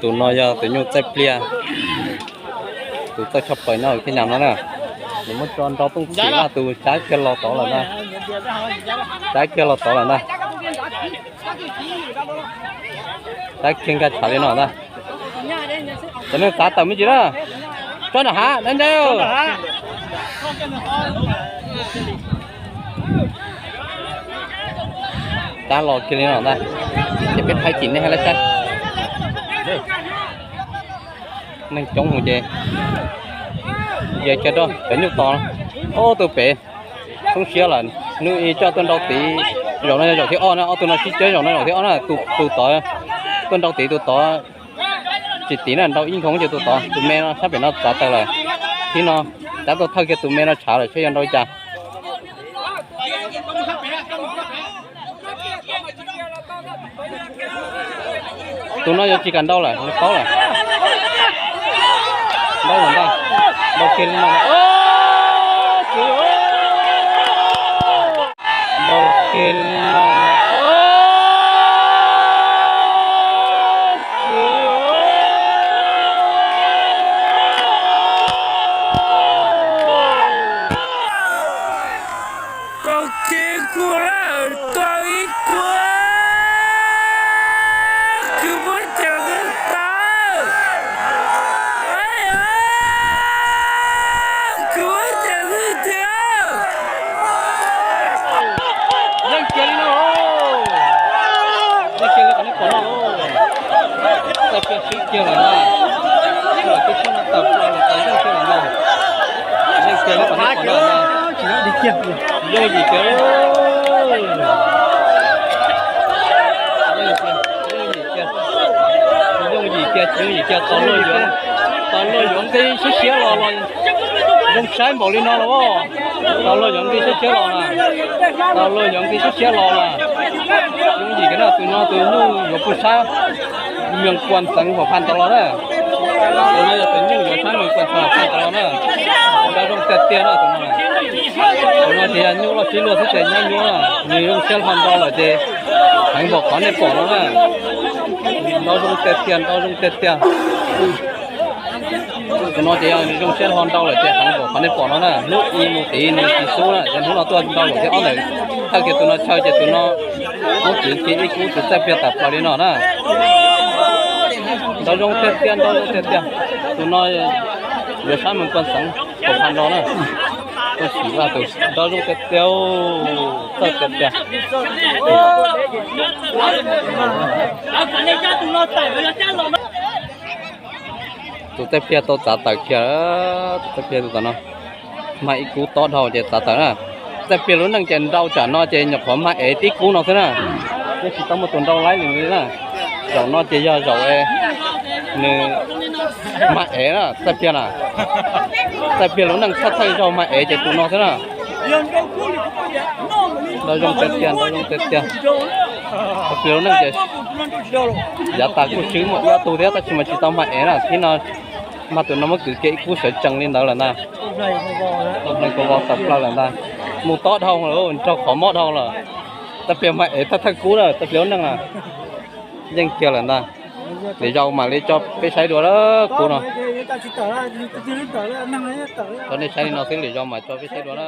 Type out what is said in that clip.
Tus no yog tus nyuj txaij pliag, tus txawj tshaj plaws nyob Vietnam no na. Nws muab tso nrau tooj xim laj tus cav kiag los tod lawm na. Cav kiag los tod lawm na. Cav kiag nkag tshav li no na. Cov neeg txav tawm me ntsis na. Tso nram hav na ntag. Cav los kiag li no na. Ces peb thaij cim nej hab lab saib. Neeg coob mus ces ya kiag rau cov nyuj tos. Ob tug pem xoob siab lawm, hnub ib coj tuaj nrau tid, zaum no yog zaum thib ob na, ob tug no sib cawb zaum no zaum thib ob na, tus tod tuaj nrau tid tus tod tsis tid na, nrau ib nkoog ces tus tod, tus me no sab pem no txav tawm lawm. Thib no cav tuaj thawj kiag tus me no tshav lawm seb yuav nrau li cas. Tus no yuav tsis kam nrau lawm, nws paub lawm. Nrau lawm ntag, nrau kiag li no. Nrau kiag li no. Tau kiag kuv lawm, tau ib kuv, kuv muab cov kws tau, kuv muab cov kws thiab. Yeej kiag li no, yeej kiag li qhov nej pom no. Txaij Pliag swb kiag lawm na. Lawm tib tshab no tawm plaws lawm, yeej kiag lawm na. Yeej kiag li qhov nej pom no na. Yooj yim kiag. Yooj yim kiag, yooj yim kiag, tos luag yuav, tos luag yuav nqi siab siab los los zoo saib npaum li no los. Tos luag yuav nqi siab siab los na. Tos luag yuav nqi siab siab los na. Yooj yim kiag na, tus no tus nyuj yuav pug sab Mees Kuam xeev Huam Phas tod los na. Tus no yog tus nyuj yuav sab Mees Kuam xeev Huam Phas tod los na. Nrau zoo tiag tiag na tus no. Tus no ces yog nyuj loj sib luag xwb ces nyob nyuaj na, nws zoo siab hlo nrau lawm ces heev npaum qhov nej pom no na. Nrau zoo tiag tiag, nrau zoo tiag tiag. Tus no ces yog nws zoo siab hlo nrau lawm ces heev npaum qhov nej pom no na. Hnub ib mus tid nws tsis xub na, ces hnub no tuaj nrau zaum thib ob ntawm thawj kiag tus no chaw ces tus no muab kwv kiag ib kub tus Txaij Pliag tawm plaws li no na. Nrau zoo tiag tiag, nrau zoo tiag tiag. Tus no yuav sab Mees Kuam xeev Huam Phas no na. Tuaj xyuas tus nrau zoo tiag tiag, txawj tiag tiag. Tus Txaij Pliag tau txav tawm kiag, tus Txaij Pliag tus tom no mag ib kub tob dhau ces txav tawm na. Txaij Pliag lub neej ces nrau tsam no ces nyuam qhuav mag ev tib kub no xwb na, yeej tsis tau muaj tus nrau laib nws li na. Zaum no ces yog zaum nws mag ev na Txaij Pliag na. Txaij Pliag lub neej thawj thawj zaug mag ev ces tus no xwb na. Nrau zoo tiag tiag, nrau zoo tiag tiag. Txaij Pliag lub neej ces yav tas kuj swb muaj ib ob tug thiab tab sis mas tsis tau mag ev na. Thib no mag tus no muab kwv kiag ib kub sawv tsees li ntawd lawm ntag. Tau neeg tau vau tawm plaws lawm ntag. Mus tob dhau lawm, raug qhov mob dhau lawm. Txaij Pliag mag ev thawj thawj kub na, Txaij Pliag lub neej na. Yeej kiag lawm ntag. Lwm zaus mam li tso peb saib dua lawm kub no. Tso nej saib li no xwb, lwm zaus mam tso peb saib dua na.